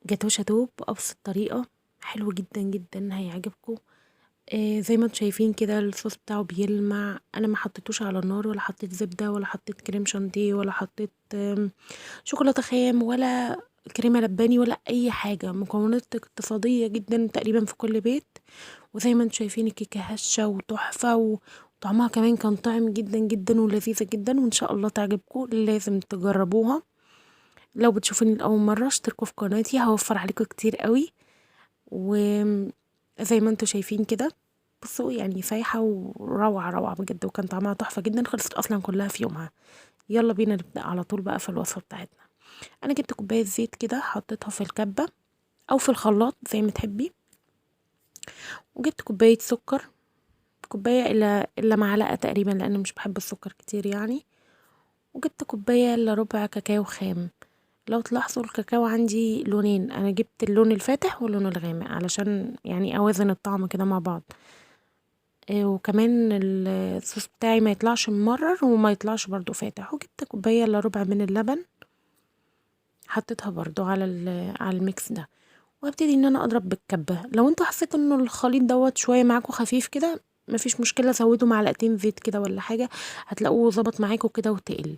جاتوه شاتوه بأبسط طريقة، حلو جدا جدا هيعجبكم. زي ما انتم شايفين كده الصوص بتاعه بيلمع. انا ما حطيتوش على النار، ولا حطيت زبدة، ولا حطيت كريم شانتيه، ولا حطيت شوكولاتة خام، ولا كريمة لباني، ولا اي حاجة. مكونات اقتصادية جدا تقريبا في كل بيت. وزي ما انتم شايفين الكيكة هشة وتحفة، وطعمها كمان كان طعم جدا جدا ولذيذة جدا، وان شاء الله تعجبكم. لازم تجربوها. لو بتشوفوني لأول مرة اشتركوا في قناتي، هوفر عليكم كتير قوي. وزي ما انتم شايفين كده بصوا سايحة وروعة روعة بجد، وكان طعمها تحفة جدا. خلصت أصلا كلها في يومها. يلا بينا نبدأ على طول بقى في الوصفة بتاعتنا. أنا جبت كوباية زيت كده حطيتها في الكبة أو في الخلاط زي ما تحبي، وجبت كوباية سكر، كوباية إلا معلقة تقريبا لأن مش بحب السكر كتير. وجبت كوباية إلا ربع كاكاو خام. لو تلاحظوا الكاكاو عندي لونين، أنا جبت اللون الفاتح واللون الغامق علشان أوازن الطعم كده مع بعض. وكمان الصوص بتاعي ما يطلعش ممرر وما يطلعش برضو فاتح. وجبت كوباية إلا ربع من اللبن حطيتها برضو على الميكس ده، وهبتدي ان انا اضرب بالكبة. لو انتوا حسيتوا ان الخليط دوت شوية معاكم خفيف كده مفيش مشكلة، زودوا معلقتين زيت كده ولا حاجة، هتلاقوه ظبط معاكم كده وتقل.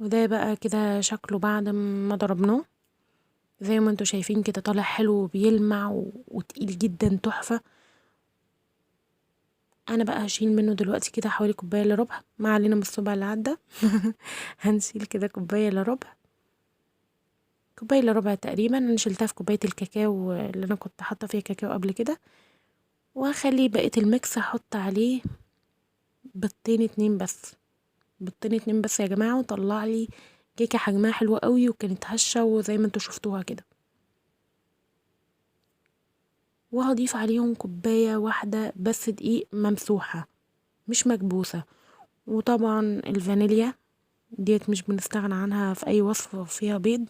وده بقى كده شكله بعد ما ضربناه زي ما انتوا شايفين كده، طالع حلو وبيلمع وتقيل جدا تحفة. انا بقى هشيل منه دلوقتي كده حوالي كوباية الا ربع، ما علينا من الصبع اللي عدى. هنشيل كده كوباية الا ربع، كوباية الا ربع تقريبا. انا شلتها في كوباية الكاكاو اللي انا كنت حاطة فيها كاكاو قبل كده. وهخلي بقية الميكس هحط عليه بيضتين اتنين بس، بيضتين اتنين بس يا جماعة، وطلع لي كيكة حجمها حلو قوي وكانت هشة وزي ما انتوا شفتوها كده. وهضيف عليهم كوباية واحدة بس دقيق ممسوحة مش مكبوسة، وطبعا الفانيليا ديت مش بنستغنى عنها في اي وصفة فيها بيض.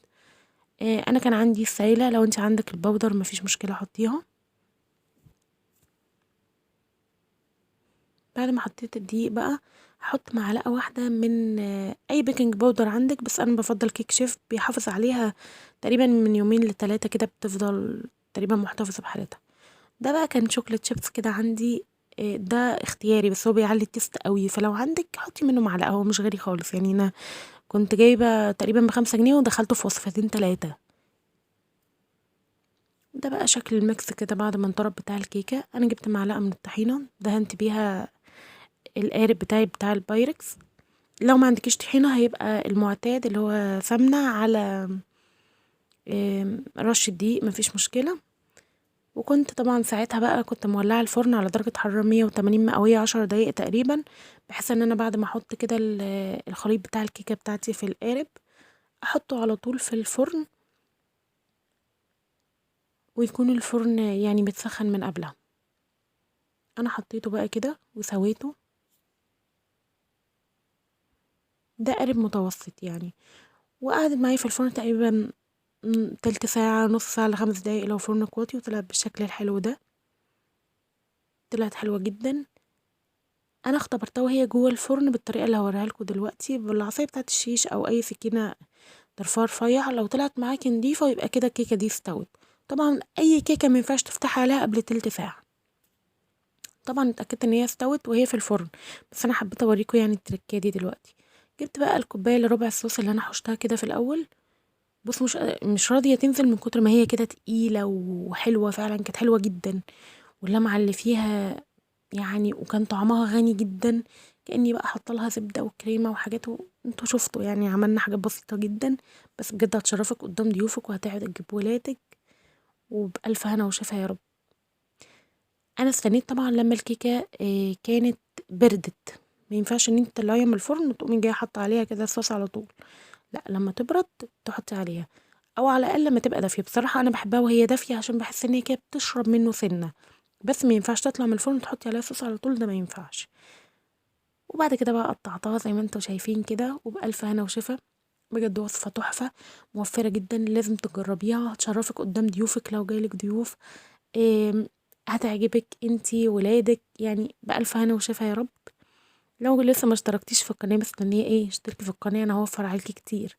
انا كان عندي السايلة، لو انت عندك البودر مفيش مشكلة حطيها. بعد ما حطيت الدقيق بقى هحط معلقة واحدة من اي baking powder عندك، بس انا بفضل كيك شيف، بيحافظ عليها تقريبا من يومين لتلاتة كده، بتفضل تقريبا محتفظة بحالتها. ده بقى كان chocolate chips كده عندي، ده اختياري بس هو بيعلي ال taste قوي، فلو عندك حطي منه معلقة، هو مش غالي خالص. انا كنت جايبة تقريبا ب5 جنيه ودخلته في وصفتين 3. ده بقى شكل ال mix كده بعد ما انطرب بتاع الكيكة. انا جبت معلقة من الطحينة دهنت بيها القارب بتاعي بتاع البايركس. لو ما عندكيش طحينة هيبقى المعتاد اللي هو سمنة على رشة دقيق، مفيش مشكلة. وكنت طبعا ساعتها بقى كنت مولعة الفرن على درجة حرارة 180 مئوية 10 دقايق تقريبا، بحيث ان انا بعد ما احط كده الخليط بتاع الكيكة بتاعتي في القارب احطه على طول في الفرن، ويكون الفرن متسخن من قبلها. انا حطيته بقى كده وسويته. ده قارب متوسط وقعدت معايا في الفرن تقريبا تلت ساعة، نص ساعة لخمس دقايق لو فرنك واطي، وطلعت بالشكل الحلو ده. طلعت حلوة جدا. انا اختبرتها وهي جوه الفرن بالطريقة اللي هوريها لكم دلوقتي، بالعصاية بتاعت الشيش او اي سكينة طرفها رفيع. لو طلعت معاكي نضيفة يبقى كده الكيكة دي استوت. طبعا اي كيكة ما ينفعش تفتحي عليها قبل تلت ساعة. طبعا اتأكدت ان هي استوت وهي في الفرن، بس انا حبيت اوريكم التركية دي دلوقتي. جبت بقى الكوباية اللي ربع الصوص اللي انا حوشتها كده في الاول. بصوا مش راضية تنزل من كتر ما هي كده تقيلة وحلوة، فعلا كانت حلوة جدا، واللمعة اللي فيها وكان طعمها غني جدا، كأني بقى حاطة لها زبدة وكريمة وحاجات انتوا شفتوا عملنا حاجات بسيطة جدا، بس بجد هتشرفك قدام ضيوفك وهتعجب ولادك، وبألف هنا وشفا يا رب. انا استنيت طبعا لما الكيكة كانت بردت، ما ينفعش ان انت تطلعيها من الفرن وتقومي جايه حاطه عليها كده الصوص على طول، لا لما تبرد تحطي عليها، او على الاقل لما تبقى دافيه. بصراحه انا بحبها وهي دافيه عشان بحس ان هي كده بتشرب منه سنه، بس ما ينفعش تطلع من الفرن تحطي عليها صوص على طول، ده ما ينفعش. وبعد كده بقى قطعتها زي ما انتوا شايفين كده، وبألف هنا وشفا. بجد وصفة تحفة موفرة جدا، لازم تجربيها، هتشرفك قدام ضيوفك لو جايلك ضيوف، هتعجبك انتي ولادك، بألف هنا وشفا يا رب. لو لسه ما اشتركتيش في القناة مستنية ايه؟ اشتركي في القناة، انا هوفر عليكي كتير.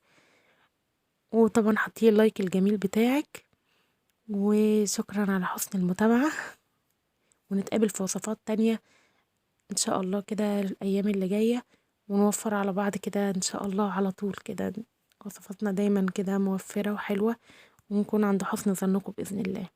وطبعا حطي ال like الجميل بتاعك، وشكرا على حسن المتابعة، ونتقابل في وصفات تانية ان شاء الله كده الايام اللي جاية، ونوفر على بعض كده ان شاء الله على طول كده. وصفاتنا دايما كده موفرة وحلوة، ونكون عند حسن ظنكم بإذن الله.